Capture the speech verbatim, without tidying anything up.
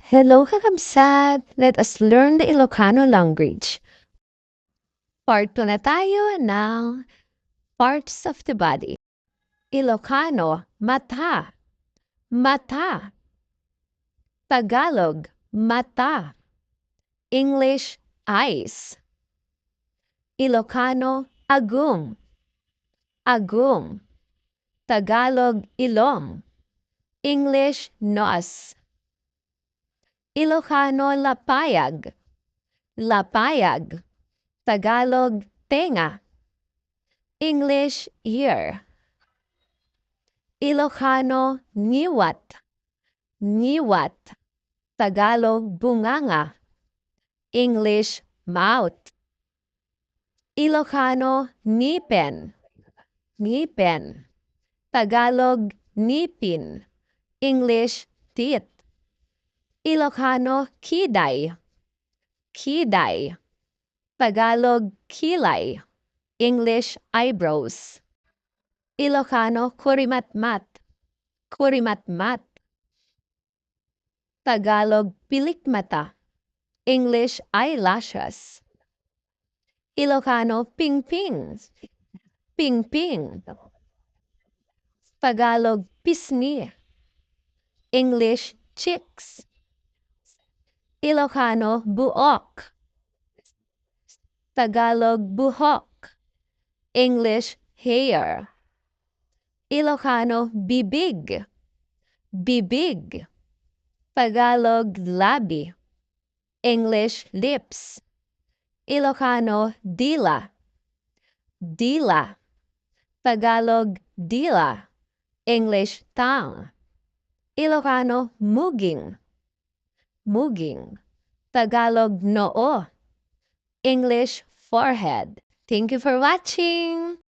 Hello, kakabsat! Let us learn the Ilocano language. Part two na tayo ng parts of the body. Ilocano, mata. Mata. Tagalog, mata. English, eyes. Ilocano, agum. Agum. Tagalog, ilong. English, nose. Ilocano, lapayag. Lapayag. Tagalog, tenga. English, ear. Ilocano, ngiwat. Ngiwat. Tagalog, bunganga. English, mouth. Ilocano, ngipen. Ngipen. Tagalog, ngipin. English, teeth. Ilocano, kiday. Kiday. Tagalog, kilay. English, eyebrows. Ilocano, kurimatmat. Kurimatmat. Tagalog, pilikmata. English, eyelashes. Ilocano, pingping. Pingping. Tagalog, pisngi. English, cheeks. Ilocano, buok. Tagalog, buhok. English, hair. Ilocano, bibig. Bibig. Tagalog, labi. English, lips. Ilocano, dila. Dila. Tagalog, dila. English, tongue. Ilocano, muging. Muging. Tagalog, noo. English, forehead. Thank you for watching!